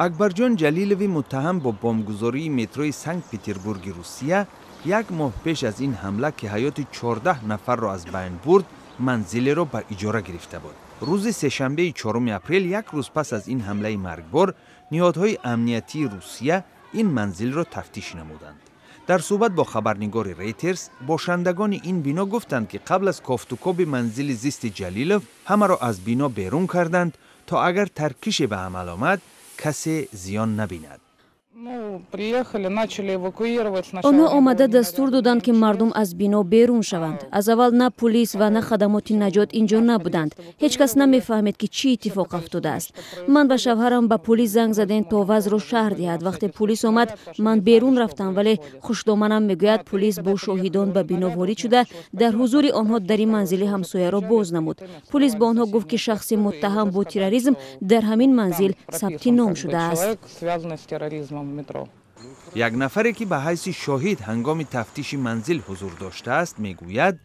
Акбарҷон Ҷалилови муттаҳам бо бомбгузории метрои Санкт Петербурги Русия як моҳ пеш аз ин ҳамла, ки ҳаёти 14 нафарро аз байн бурд, манзилеро ба иҷора гирифта буд. Рӯзи сешанбеи 4 апрел, як рӯз пас аз ин ҳамлаи маргбор, ниҳодҳои амниятии Русия ин манзилро тафтиш намуданд. Дар суҳбат бо хабарнигори Рейтерс бошандагони ин бино гуфтанд, ки қабл аз кофтукоби манзили зисти Ҷалилов ҳамаро аз бино берун карданд, то агар таркише ба амал омад, касе зиён набинад. Онҳо омада дастур доданд, ки мардум аз бино берун шаванд. Аз аввал на пулис ва на хадамоти наҷот инҷо набуданд. Ҳеҷ кас намефаҳмед, ки чӣ иттифоқ афтодааст. Ман ва шавҳарам ба пулис занг задем, то вазъро шарҳ диҳад. Вақте пулис омад, ман берун рафтам, вале хушдоманам мегӯяд, пулис бо шоҳидон ба бино ворид шуда, дар ҳузури онҳо дари манзили ҳамсояро боз намуд. Пулис ба онҳо гуфт, ки шахси муттаҳам бо терроризм дар ҳамин манзил сабти ном шудааст. Як нафаре, ки ба ҳайси шоҳид ҳангоми тафтиши манзил ҳузур доштааст, мегӯяд,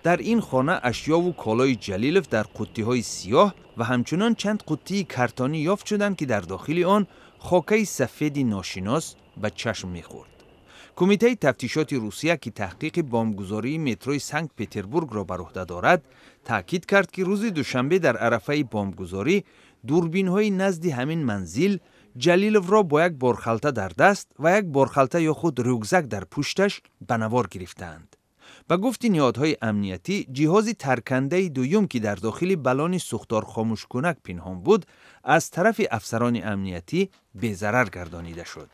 дар ин хона ашёву колои Ҷалилов дар қуттиҳои сиёҳ ва ҳамчунон чанд қуттии картонӣ ёфт шуданд, ки дар дохили он хокаи сафеди ношинос ба чашм мехӯрд. Кумитаи тафтишоти Русия, ки таҳқиқи бомбгузории метрои Санкт Петербургро бар уҳда дорад, таъкид кард, ки рӯзи душанбе дар арафаи бомбгузорӣ дурбинҳои назди ҳамин манзил Ҷалиловро бо як борхалта дар даст ва як борхалта ё худ рюкзак дар пушташ ба навор гирифтаанд. Ба гуфти ниҳодҳои амниятӣ, ҷиҳози таркандаи дуюм, ки дар дохили баллони сӯхторхомӯшкунак пинҳон буд, аз тарафи афсарони амниятӣ безарар гардонида шуд.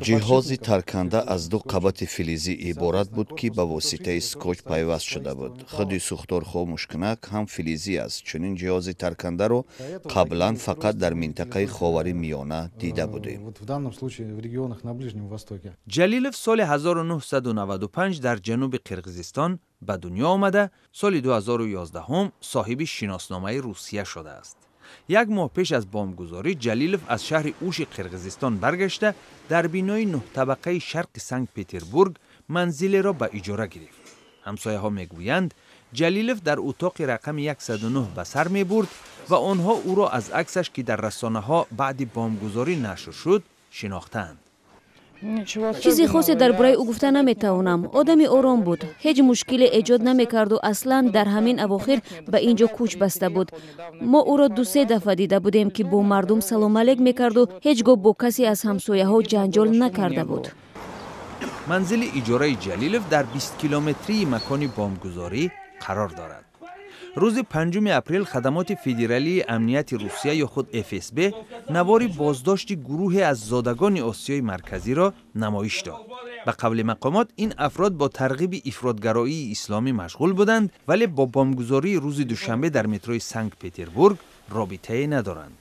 Ҷиҳози тарканда аз ду қабати филизӣ иборат буд, ки ба воситаи скотч пайваст шуда буд. Худи сӯхторхомӯшкунак ҳам филизӣ аст. Чунин ҷиҳози таркандаро қаблан фақат дар минтақаи Ховари Миёна дида будем. Ҷалилов соли 1995 дар ҷануби Қирғизистон ба дунё омада, соли 2011 соҳиби шиносномаи Русия шудааст. Як моҳ пеш аз бомбгузорӣ Ҷалилов аз шаҳри Уши Қирғизистон баргашта, дар бинои нӯҳтабақаи шарқи Санкт Петербург манзилеро ба иҷора гирифт. Ҳамсояҳо мегӯянд, Ҷалилов дар утоқи рақами 109 ба сар мебурд ва онҳо ӯро аз аксаш, ки дар расонаҳо баъди бомбгузорӣ нашр шуд, шинохтаанд. Чизи хосе дар бораи ӯ гуфта наметавонам. Одами ором буд, ҳеҷ мушкиле эҷод намекарду аслан дар ҳамин авохир ба ин ҷо кӯч баста буд. Мо ӯро дусе дафъа дида будем, ки бо мардум саломалек мекарду ҳеҷ гоҳ бо касе аз ҳамсояҳо ҷанҷол накарда буд. Манзили иҷораи Ҷалилов дар 20 километрии макони бомбгузорӣ қарор дорад. Рӯзи 5 апрел хадамоти федералии амнияти Русия ё худ ФСБ навори боздошти гурӯҳе аз зодагони Осиёи Марказиро намоиш дод. Ба қавли мақомот, ин афрод бо тарғиби ифротгароии исломӣ машғул буданд, вале бо бомбгузории рӯзи душанбе дар метрои Санкт Петербург робитае надоранд.